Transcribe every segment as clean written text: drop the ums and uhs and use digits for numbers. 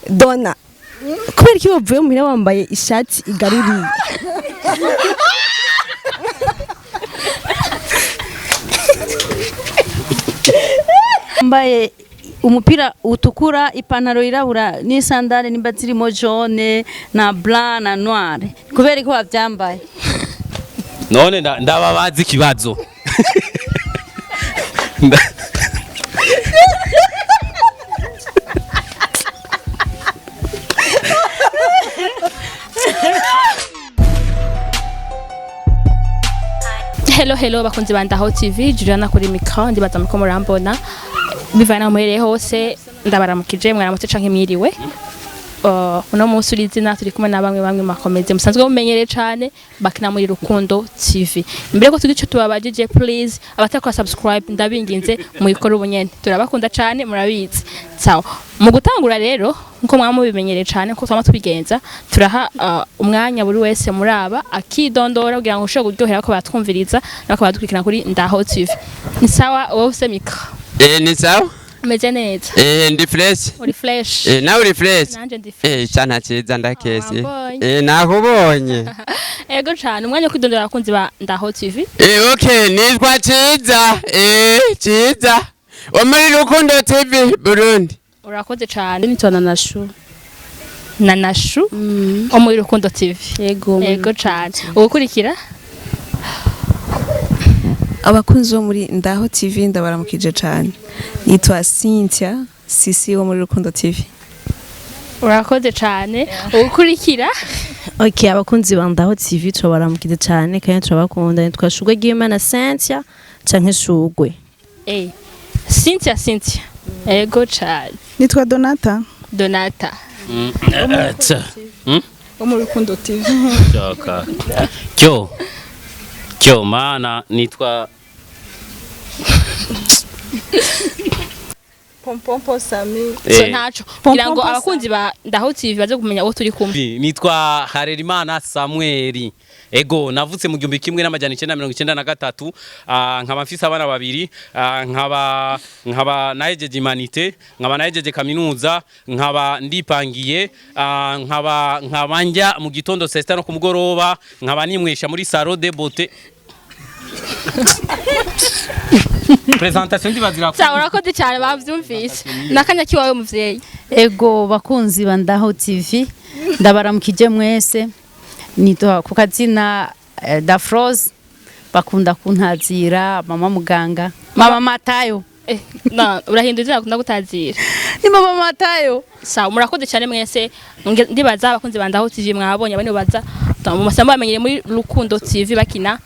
Dona, kubera iki wavuye muhira wambaye ishati igaruriye? Mbaye umupira utukura, ipantaro yirabura n'isandale nimba zirimo jaune na blanc na noir, kubera ko wavyambaye? None ndababaza ikibazo. Hello, hello bakunzi ba Ndaho TV, Juliana kuri micro. Ndibaza muko murambona bivana aho muherereye hose. Ndabaramukije, mwaramutse canke mwiriwe. Uno munsi uri izina turi kumwe na bamwe makomeze musanzwe mumenyereye cane bakina muri Rukundo TV. Imbere ko tugira ico tubabajije, please abatakora subscribe ndabinginze muyikore ubunyene. Turabakunda cane, murabizi. Sawa, mu gutangura rero, nkuko mwaba mubimenyereye cane, nkuko twama tubigenza, turaha umwanya buri wese muraba akidondora kugira ngo ushobore kuryohera ko batwumviriza nako badukurikirana kuri Ndaho TV. Ni sawa, wowe ufise micro? Ni sawa. Umeze neza? Ndi fresh. Uri fresh? Nawe uri fresh? Nanje ndi fresh. Cana ciza ndakesi. Wambonye. Nakubonye. Ego cane, umwanya wo kwidondora abakunzi ba Ndaho TV. Okay, nitwa Ciza. Ciza. Wo muri Rukundo TV Burundi. Urakoze cane. Nitwa Nanashu. Na Nashu wo muri Rukundo TV. Yego. Ego cane, ugukurikira. Abakunzi bo muri Ndaho TV, ndabaramukije cyane. Nitwa Cynthia Sisi wo muri Rukundo TV. Urakoze cane, ugukurikira. Ok, abakunzi ba Ndaho TV turabaramukije cyane kandi turabakunda. Nitwa Shugwe Gimana Cynthia canke Shugwe. Cynthia, Cynthia, ego cane. Nitwa Donata. Donata. Wo muri Rukundo TV. Joka. Kyo. Kyo mana nitwa Pompompo Sami. So ntaco kugira ngo Pompompo. abakunzi ba Ndaho TV baze kumenya uwo turi kumwe. Nitwa Harerimana Samueli. Ego, navutse mu 1993, nkaba mfise abana babiri, nkaba nahejeje humanités, nkaba nahejeje kaminuza, nkaba ndipangiye, nkaba njya mu gitondo saa sita no ku mugoroba, nkaba nimwesha muri salon de beauté. Présentation ndibazira. Sawa, urakoze cyane, bavyumvise. Nakanya kiwawe muvyeyi. Ego, bakunzi ba Ndaho TV, ndabaramukije mwese. Nitwa ku kazina Dafrose, bakunda kuntazira mama muganga, mama Matayo. Na urahindura izina, akunda gutazira. Ni mama Matayo. Sawa, murakoze cyane mwese. Ndibaza abakunzi ba Ndaho TV mwabonye abandi baza mu masamba bamenyere muri Rukundo TV bakina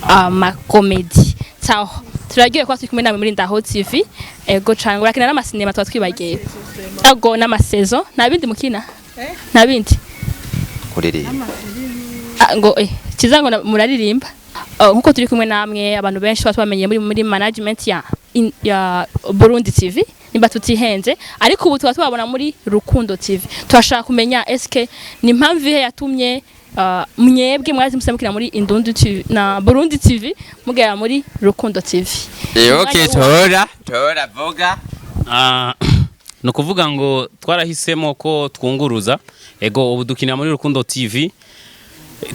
amakomedi. Sawa, turagiye kuba turi kumwe namwe muri Ndaho TV. Ego cane, urakina n'amasinema tuba twibagiye. Ego, n'amasezo, nta bindi mukina, nta bindi? Kuririmba. Ah, ngo kiza ngo muraririmba. Oh, nkuko turi kumwe namwe, abantu benshi tuba tubamenye muri management ya Burundi TV nimba tutihenze, ariko ubu tuba tubabona muri Rukundo TV. Turashaka kumenya eske ni impamvu ihe yatumye mwebwe mwazi musamukira muri Indundi TV na Burundi TV mugera muri Rukundo TV? Okay, tora, tora vuga. Ah, ni ukuvuga ngo twarahisemo ko twunguruza. Ego, ubu dukinira muri Rukundo TV.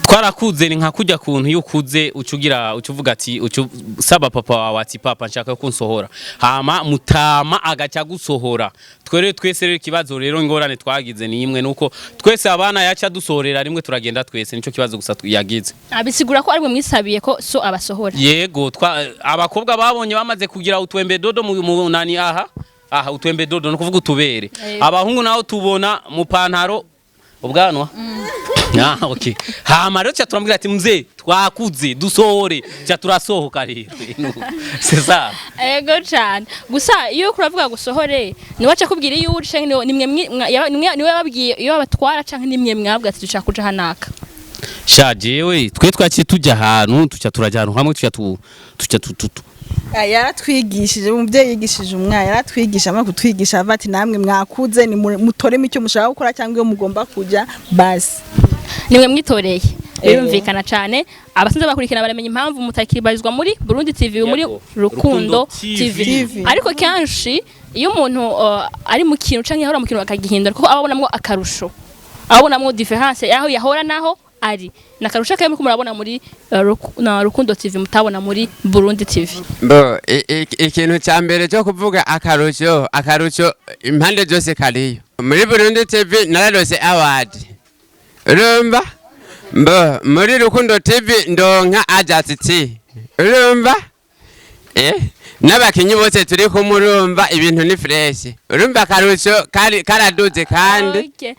Twarakuze, ni nka kujya kuntu iyo ukuze ucugira ucuvuga ati ucu saba papa wawe ati: "Papa, nshaka ko unsohora." Hama mutama agaca gusohora. Twere twese rero ikibazo rero, ingorane twagize ni imwe, nuko twese abana yaca dusohorera rimwe, turagenda twese. Nico kibazo gusa yagize. Abisigura ko ari mwe mwisabiye ko so abasohora? Yego, abakobwa babonye bamaze kugira utwembe dodo mu nani aha aha, utwembe dodo no kuvuga utubere. Abahungu naho tubona mu pantaro ubwanwa. Ah, okay. Hama rero cha turamubwira ati: "Mzee, twakuze, dusohore." Cha turasohoka rero. C'est ça. Ego cyane. Gusa iyo kuravuga gusohore, niwe aca kubwira iyo uri canke nimwe niwe yababwiye iyo babatwara, canke nimwe mwabwa ati dushaka kuja hanaka? Sha jewe twe twaciye tujya ahantu, tuca turajya ahantu hamwe, tuca tu Yaratwigishije, umubyeyi yigishije umwana, yaratwigisha ama kutwigisha ava ati: "Namwe mwakuze, ni mutoremo icyo mushaka gukora cyangwa iyo mugomba kujya basi." Nimwe mwitoreye, birumvikana cyane. Abasanzwe bakurikirana baramenya impamvu mutakibarizwa muri Burundi TV, muri Yego. Rukundo Rukundo TV. TV. Ariko kenshi Iyo umuntu ari mu kintu canke yahora mu kintu akagihindura, kuko aba abonamwo akarusho, abonamwo différence yaho yahora naho ari, nakarusho kayo muriko murabona muri na Rukundo TV mutabona muri Burundi TV? Bo ikintu cya mbere cyo kuvuga akarusho impande zose kariyo. Muri Burundi TV nararose award, urumva? Mbo muri Rukundo TV ndonka ajatiti, urumva? N'abakinyi bose turi kumwe, urumva ibintu ni fresh, urumva akarusho kari karaduze kandi. Okay.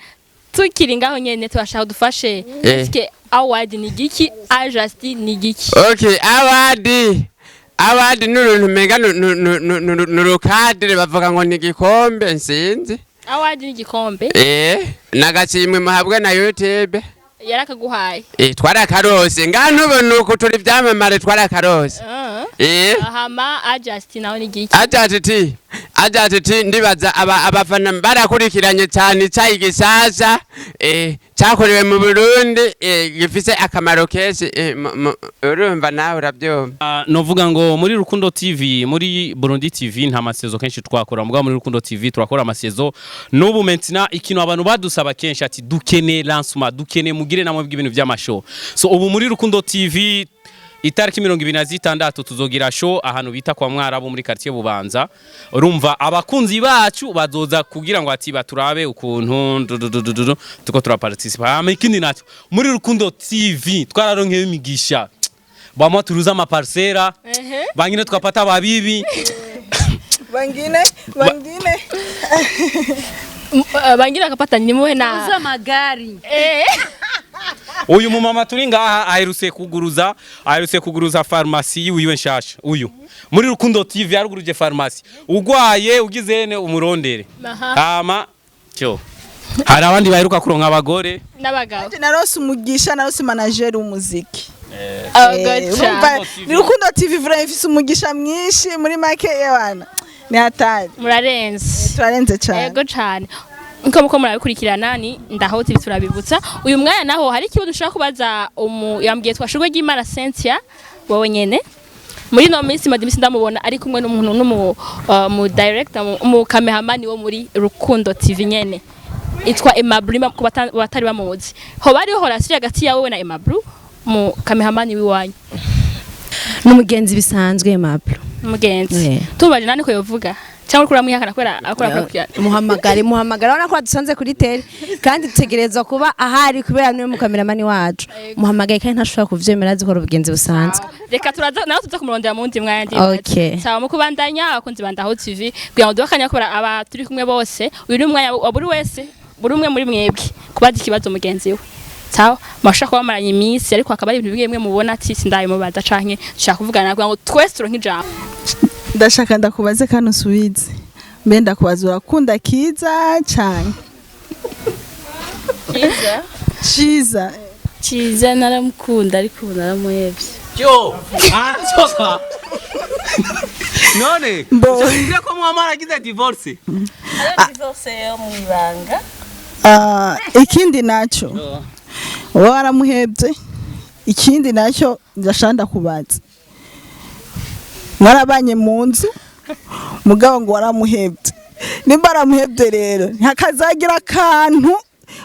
Tukiri ngaho nyene, turashaka dufashe. Eske award ni giki? Ajasti ni giki? Okay, award ni uruntu umenga ni urukadire, bavuga ngo ni igikombe, nsinzi. Award ni igikombe? Nagashimwe muhabwa na YouTube. Yarakaguhaye? Twarakarose ngaha, ntubona uku turi ivyamamare, twarakarose. Hama Ajasti nawe ni giki? Ajatiti ndibaza abafana barakurikiranye cyane icayi gishasha cakorewe mu Burundi, gifise akamaro kenshi, urumva nawe urabyumva. Novuga ngo muri Rukundo TV, muri Burundi TV nta masezo kenshi twakora, mugabo muri Rukundo TV turakora amasezo n'ubu. Maintenant ikintu abantu badusaba kenshi ati dukene lancement, dukene mugire namwe bw'ibintu by'amashow. So ubu muri Rukundo TV itariki 26 tuzogira show ahantu bita kwa Mwarabu muri quartier Bubanza. Urumva abakunzi bacu bazoza kugira ngo ati baturabe ukuntu du tuko turaparticipa. Hama ikindi naco, muri Rukundo TV twararonkeyo imigisha, bamwe turuza amaparcera, bangine twapata babibi. Bangine. Bangira akapata nimuhe na Uza amagari. Uyu mumama turi ngaha aherutse kuguruza farumasi yiwiwe nshasha. Uyu muri Rukundo TV yaruguruje farumasi, ugwaye ugize ne umurondere. Hama cyo hari abandi baheruka kuronka abagore. N'abagabo. Narose umugisha, narose manager w'umuziki. Agaca. Urumva, ni Rukundo TV vraiment ifise umugisha mwinshi. Muri make, yewana ni hatari. Murarenze. Turarenze cyane. Ego cane. Nko muko murabikurikirana ni Ndaho TV, turabibutsa. Uyu mwanya naho hari ikibazo ushaka kubaza umu yambwiye twashurwe ry'Imana Cynthia wowe nyene. Muri no minsi maze imisi ndamubona ari kumwe n'umuntu n'umu mu director, mu cameraman wo muri Rukundo TV nyene. Itwa Aimable ku batari bamuzi. Hoba hariho relation hagati yawe na Aimable mu cameraman wiwanyu? N'umugenzi bisanzwe Aimable. Umugenzi. Yeah. Tubaje nani ko yovuga? Cyangwa uriko uramwihakana kubera akora kurikirana? Muhamagare, muhamagare, urabona ko dusanze kuri tele kandi dutegerezwa kuba ahari kubera niwe mukameramani wacu. Muhamagaye kandi ntashobora kuvyemera, azi ko ari ubugenzi busanzwe. Reka turaza nawe tuza kumurondera mu wundi mwanya ndi. Okay. Sawa, mu kubandanya, abakunzi ba Ndaho TV, kugira ngo duhe akanya kubera aba turi kumwe bose, uyu ni umwanya wa buri wese, buri umwe muri mwebwe kubaza ikibazo mugenzi we. Sawa, mwashaka kuba bamaranye iminsi, ariko hakaba hari ibintu bimwe bimwe mubona ati sindabimubaza canke nshaka kuvugana, kugira ngo twese turonke ijambo. Ndashaka ndakubaze kano usubize. Mbe ndakubaza, urakunda Kiza cyane? Cyiza. Ciza. Cyiza naramukunda, ariko ubu naramuhebye. Yo, ah, none Mbo. ushobora ko mwama aragize divorce? Divorce yo mu ibanga. Ah, ikindi nacyo uba waramuhebye. Ikindi nacyo ndashaka ndakubaza, mwarabanye mu nzu, mugabo ngo waramuhebye. Nimba waramuhebye rero, ntakazagira akantu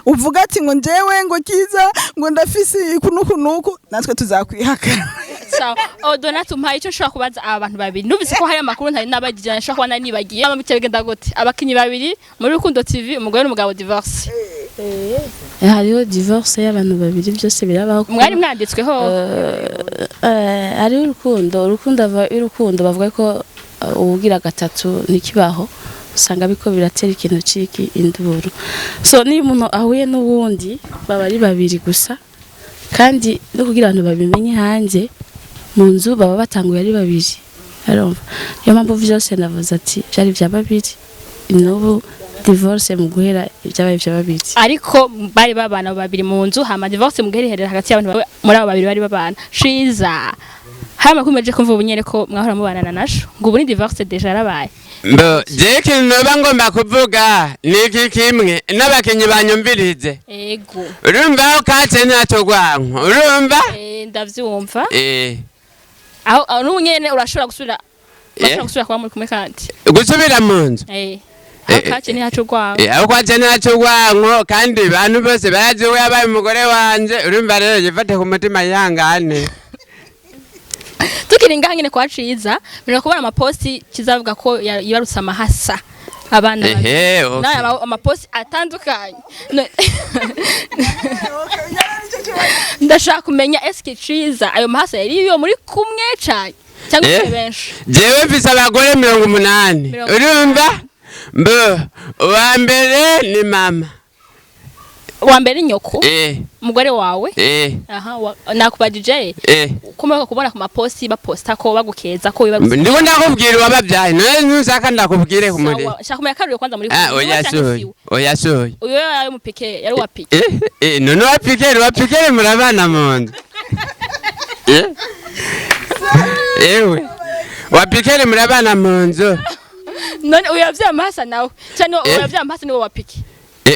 uvuga ati ngo njyewe ngo Kiza ngo ndafise iku nuku nuku, natwe tuzakwihakana. Sawa, oh, Donat, umpaye icyo nshobora kubaza aba bantu babiri. Numvise ko hari amakuru ntari nabagije, nshobora kuba nari nibagiye. Ama bice bigenda gute? Abakinyi babiri muri Rukundo TV, umugore n'umugabo, divorce? Hariho divorce y'abantu babiri, byose birabaho. Mwari mwanditsweho? Hariho urukundo urukundo bavuga ko uwugira gatatu ntikibaho, usanga biko biratera ikintu ciki induru. So niyo umuntu ahuye n'uwundi baba ari babiri gusa, kandi no kugira abantu babimenye hanze, mu nzu baba batanguye ari babiri, urumva? Niyo mpamvu vyose navuze ati byari vya babiri, n'ubu divorce mu guhera ibyabaye vya babiri. Ariko bari babana babiri mu nzu, hama divorce mu guhera hagati y'abantu muri abo babiri bari babana. Shiza, hari amakuru meje kumva ubu nyene ko mwahora mubana na Nasho, ngo ubu ni divorce déjà yarabaye. Mbo je ikintu noba ngomba kuvuga ni iki kimwe, n'abakinyi banyumvirize. Ego. Urumva aho katse ntacyo rwanko, urumva? Ndavyumva. Eh. Aho n'ubu nyene urashobora gusubira Bashobora gusubira kuba muri kumwe kandi? Gusubira mu nzu? Eh, aho kace ni hacu rwawe. Aho kwaje ntaco urwanko, kandi bantu bose barazi we yabaye umugore wanje. Urumva rero, yifate ku mutima, yihangane. Tukiri ngaha nyene kwa Ciza, mbere kubona amaposti Ciza avuga ko yibarutse amahasa, abana babiri. Ehe, okay. Nayo amaposti atandukanye. Ndashaka kumenya, eske Ciza ayo mahasa yari iyo muri kumwe cane cyangwa se benshi? Jewe mfise abagore 80. 80. Urumva, mbo uwa mbere ni mama. Wa mbere nyoko? Eh. Umugore wawe? Eh. Aha, nakubajije kumeka kubona ku maposti baposta ko bagukeza ko wibarutse. Ndiko ndakubwira uwababyaye, none ntushaka ndakubwire ku muri Sawa, shaka kumenya karuriye kwanza muri Ah, kumwe, oya. niwe canke Soya. siwe? Oya, soya. Uyo yari umupike, yari uwa pike. Eh, none wapikere murabana mu nzu. Ewe, wapikere murabana mu nzu. None uyo yavyaye amahasa nawe cyane, uyo yavyaye amahasa niwe wa pike?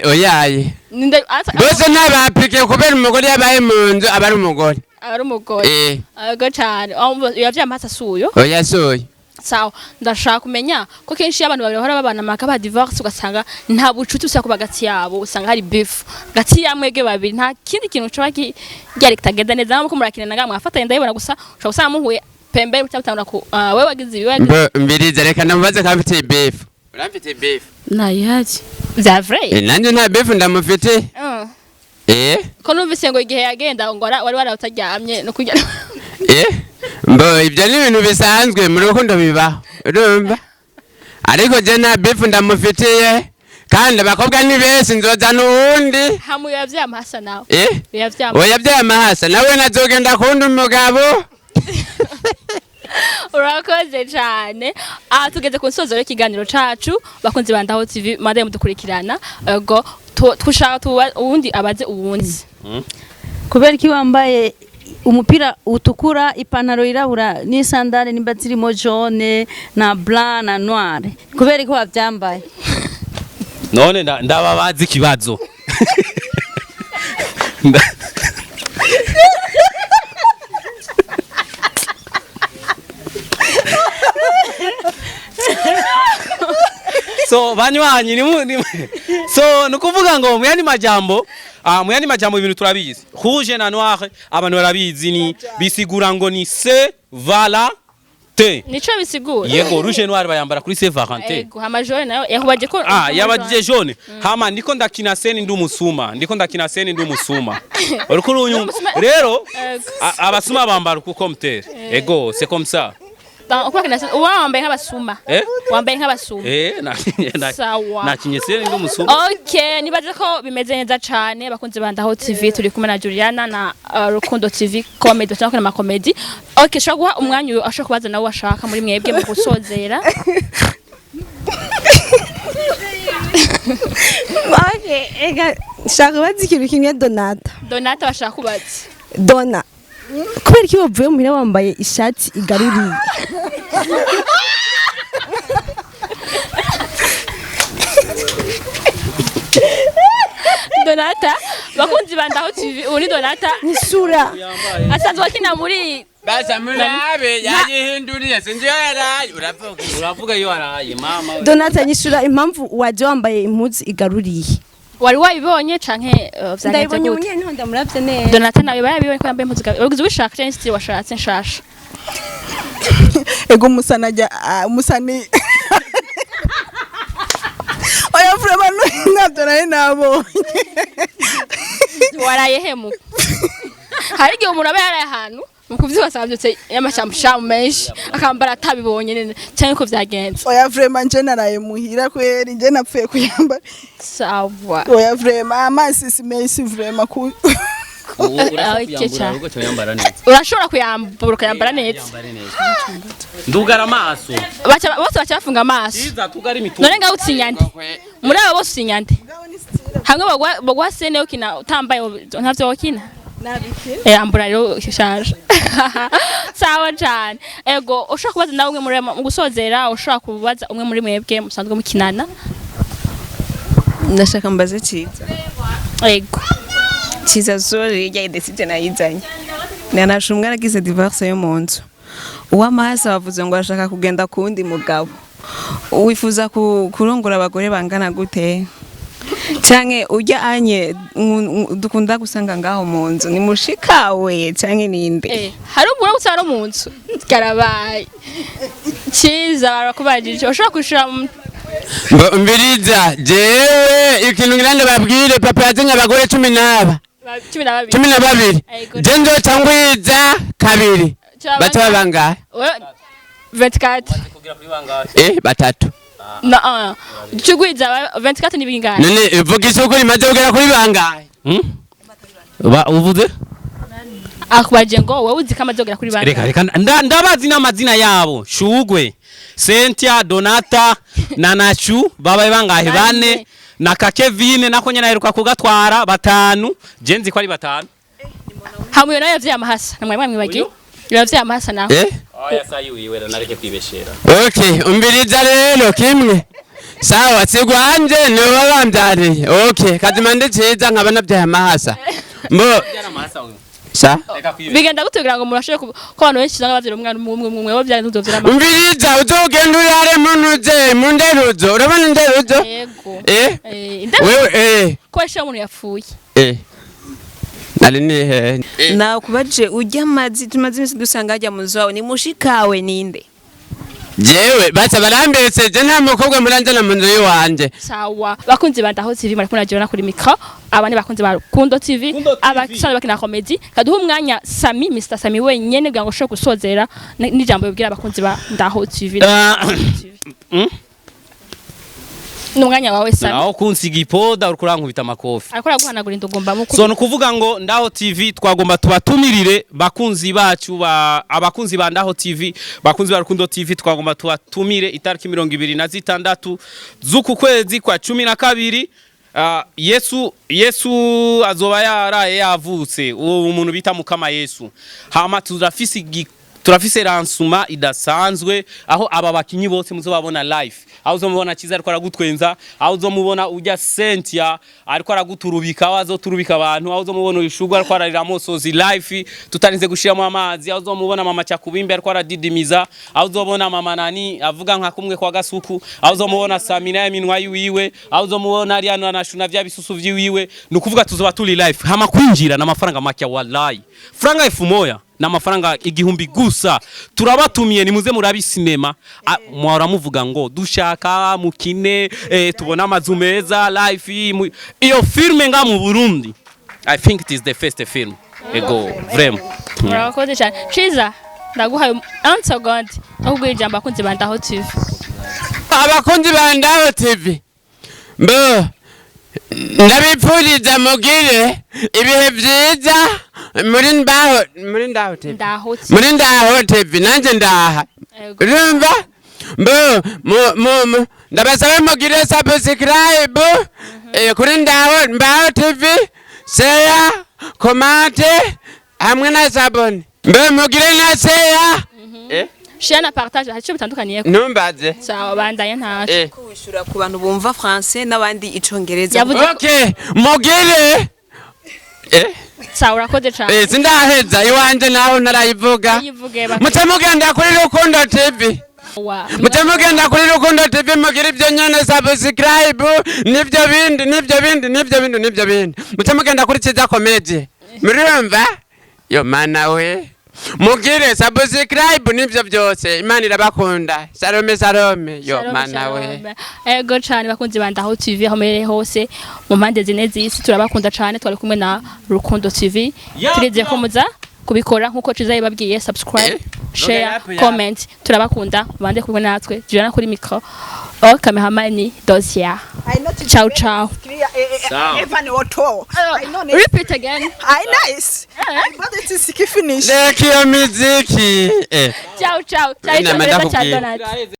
Oyaye. Ninde asa? Bose ntabapike, kubera umugore yabaye mu nzu aba ari umugore. Ari umugore. Ego cyane. Uyo yavyaye amahasa si uyo? Oya, soya. Sawa, ndashaka kumenya ko kenshi iyo abantu babiri bahora babana maka ba divorce, ugasanga nta bucuti usanga kuba hagati yabo, usanga hari beef hagati ya mwebwe babiri, nta kindi kintu coba ryari kitagenda neza nko murakina nga mwafatanye. Ndabibona gusa ushobora gusanga muhuye pembe cyangwa ku wewe wagize ibi, wewe Mbo mbiriza, reka ndamubaze ko amfitiye beef. Uramfitiye beef? Ntayihari. Vya vrai? Nanjye nta beef ndamufitiye. Ko numvise ngo igihe yagenda ngo wari warautaryamye no kurya. Mbo ibyo ni ibintu bisanzwe mu rukundo, bibaho, urumva, ariko je nta beef ndamufitiye, kandi abakobwa ni benshi, nzozana uwundi. Hamwe yavyaye amahasa nawe? Yavyaye? Oya, yavyaye amahasa nawe nazogenda kuwundi umugabo. Urakoze cyane. Aha tugeze ku nsozo y'ikiganiro cacu, bakunzi ba Ndaho TV, madaye mudukurikirana. Ego, tushaka uwundi abaze uwundi. Kubera iki wambaye umupira utukura, ipantaro yirabura n'isandale nimba zirimo jaune na blanc na noir? Kubera ko wabyambaye? None ndababaza ikibazo. So banywanyi, so nukuvuga ngo muyandi majambo ibintu turabizi, rouge na noir abantu barabizi, ni bisigura ngo ni Saint Valentin. Nico bisigura? Yego, rouge noir bayambara kuri Saint Valentin. Ego, hama jaune nayo yakubaje ko? Ah, yabajije jaune. Hama ndiko ndakina scène ndi umusuma, ndiko ndakina scène ndi umusuma, uriko urunyumva rero? Ego. Abasuma bambara uko comme ego, c'est comme ça. Uko kana uba wambaye nk'abasuma? Eh. Wambaye nk'abasuma? Eh, nakinye Sawa. nakinye scène ndi umusuma. Okay, nibaze ko bimeze neza cane, bakunzi ba Ndaho TV. Turi kumwe na Juliana na Rukundo TV comedy, cyangwa ama comedy. Okay, shobora guha umwanya uyu ashobora kubaza nawe washaka muri mwebwe mu gusozera. Okay, ega shaka kubaza ikintu kimwe Donata. Donata bashaka kubaza. Dona, kubera iki wavuye muhira wambaye ishati igaruriye? Donata, bakunzi ba Ndaho TV, ubu ni Donata. Isura. Asanzwe akina muri Basa murabe yayihinduriye, sinzi iyo yaraye, uravuga. Uravuga iyo waraye mama we. Donata, nyishura impamvu waje wambaye impuzu igaruriye. Wari wabibonye canke vyagenze Ndayibonye gute? umunye niho ndamuravye neza. Donata nawe bayabibonye ko yambaye impuzu, wagize ubishaka canke style washatse nshasha? Ego, umusani ajya umusani, oya, vraiment ntabyo nari nabonye. Waraye hemu? Hari igihe umuntu aba yaraye ahantu mu kuvyuka asanzwe y'amashamushamu menshi, akambara atabibonye nene, canke uko vyagenze. Oya, vraiment nje naraye muhira kweri, nje napfuye kuyambara. Sawa. Oya, vraiment amazi si menshi vraiment ku Ubu urashobora Okay, kuyambura cyane. urugo cyangwa neza. Urashobora kuyambura ukayambara neza. Yambare neza, ndugara amaso. Bose baca bafunga amaso. Ciza, tugara imitungo. None ngaho utsinya nde muri abo bose? Utsinya nde hamwe bagwa scène ukina utambaye? Ntavyo wokina. Ambura rero ishaje. Sawa cyane. Ego, ushobora kubaza nawe umwe muri mu gusozera, ushobora kubaza umwe muri mwebwe musanzwe mukinana. Ndashaka mbaze Ciza. Ego. Ciza, zori rya décision nayizanye nanasha umwe aragize divorce yo mu nzu. Uwamahasa bavuze ngo arashaka kugenda ku wundi mugabo. Wifuza kurongora abagore bangana gute? Canke urya anye dukunda gusanga ngaho mu nzu ni mushikawe canke ninde? Hari umuntu gusa no mu nzu karabaye. Ciza, barakubajije, ushobora kwishura Mbo mbiriza, jewe ikintu ngira ndababwire: papa yazanye abagore cumi n'aba 12. 12. Ego. Je nzoca ngwiza kabiri. Caba baca bangahe? 24. Batatu. No, cugwiza 24 ni bingahe? None vuga isuku, rimaze kugera kuri bangahe? Ba uvuze? Akubaje ngo wowe uzi ko amaze kugera kuri bangahe? Reka reka, ndabazi n'amazina yabo: Shugwe, Cynthia, Donata na Nachu. Babaye bangahe? Bane. Bane na Kakevine nako nyene aheruka kugatwara. Batanu, je nzi ko ari batanu. Hamwe nawe yavyaye amahasa, namwe mwamwibagiye, yavyaye amahasa nawe. Oya, sayi wiwe nareke kwibeshera. Okay, umbiriza rero kimwe. Sawa, sigwanje niwe bambyariye. Okay, kazima ndi ciza nkaba nabyaye amahasa. Mbo sa Bigenda gute kugira ngo umuntu ashobore ko abantu benshi usanga bavyara umwana umwe umwe umwe, wowe vyara ntuzovyara amahasa? Umbiriza, uzogenda urare munuze mu nderuzo. Urabona inderuzo? Yego. Wewe Indero ko yashira umuntu yapfuye. Nari nihe? Nakubajije urya amazi tumaze iminsi dusanga hajya mu nzu wawe ni mushikawe ninde? Jewe baca barambetse, je nta mukobwa muranjana mu nzu yiwanje. Sawa, bakunzi ba Ndaho TV, muri kumwe na Jona kuri micro, abandi bakunzi ba Rukundo TV, abasanzwe bakina comedy. Kaduha umwanya Sami, Mr Sami wenyene, kugira ngo ushobore gusozera n'ijambo yobwira abakunzi ba Ndaho TV. Ni umwanya wawe, Sami. Naho kunsiga ipoda uriko urankubita amakofi. Ariko araguhanagura indugumba mu So nukuvuga ngo Ndaho TV twagomba tubatumirire bakunzi bacu ba abakunzi ba Ndaho TV, bakunzi ba Rukundo TV, twagomba tubatumire itariki 26 z'uku kwezi kwa 12. Yesu azoba yaraye yavutse, uwo umuntu bita Mukama Yesu. Hama turafise lancement idasanzwe aho aba bakinyi bose muzobabona live, aho uzomubona Kiza ariko aragutwenza, aho uzomubona ujya Cynthia ariko araguturubika, aho azoturubika abantu, aho uzomubona Uyishugwa ariko ararira amosozi live tutarinze gushiramo amazi, aho uzomubona mama Cyakubimbe ariko aradidimiza, aho uzobona mama nani avuga nka kumwe kwa gasuku, aho uzomubona Samina yaminwa yiwiwe, aho uzomubona Ariana na Shuna vya bisusu vyiwiwe. Ni ukuvuga tuzoba turi live. Hama kwinjira n'amafaranga make, wallahi, franga 1000, n'amafaranga 1000 gusa. Turabatumiye, nimuze murabi sinema. Mwahora muvuga ngo dushaka mukine, tubona amazu meza live iyo filme nga mu Burundi, I think it is the first film, ego vraiment. Murakoze cyane. Ciza, ndaguhaye un seconde akubwira ijambo abakunzi ba Ndaho TV. Abakunzi ba Ndaho TV, mbo ndabipfuriza mugire ibihe byiza muri Ndaho, muri Ndaho TV. Ndaho TV. Muri Ndaho TV, nanjye ndaha. Ego. Urumva, mbo ndabasaba mugire subscribe kuri Ndaho TV, share, comment hamwe na s'abonner. Mbe mugire na share. Share na partage hari icyo bitandukaniye? Ntumbaze. Sawa, bandanye ntaco. Wishura ku bantu bumva français n'abandi icongereza. Yavuze ko Okay, mugire Sawa, urakoze cyane. Sindaheza iwanje naho ntarayivuga. Yivuge bak. Muce mugenda kuri Rukundo TV. Wa. Muce mugenda kuri Rukundo TV, mugire ibyo nyene, subscribe n'ibyo bindi n'ibyo bindi n'ibyo bindi n'ibyo bindi. Muce mugenda kuri Ciza Comedy, murumva yo mana we, mugire subscribe n'ibyo byose. Imana irabakunda. Salome, salome yo. Shalom, Mana we. shalom. Ego cyane, bakunzi ba Ndaho TV aho muherereye hose mu mpande zine z'isi, turabakunda cyane. Twari kumwe na Rukundo TV. Turizeye ko muza kubikora nkuko Ciza yababwiye: subscribe, share, Yapu, yapu. comment. Turabakunda, mubande kumwe natwe. Juliana kuri micro, o cameraman Dosia. Ciao, ciao. Sawa. Evan Otto. I know. Repeat again. I nice. I got it is finish. Reka iyo miziki. Ciao, ciao. Ciao. Inama Icyongereza cya ndakubwira. Donald.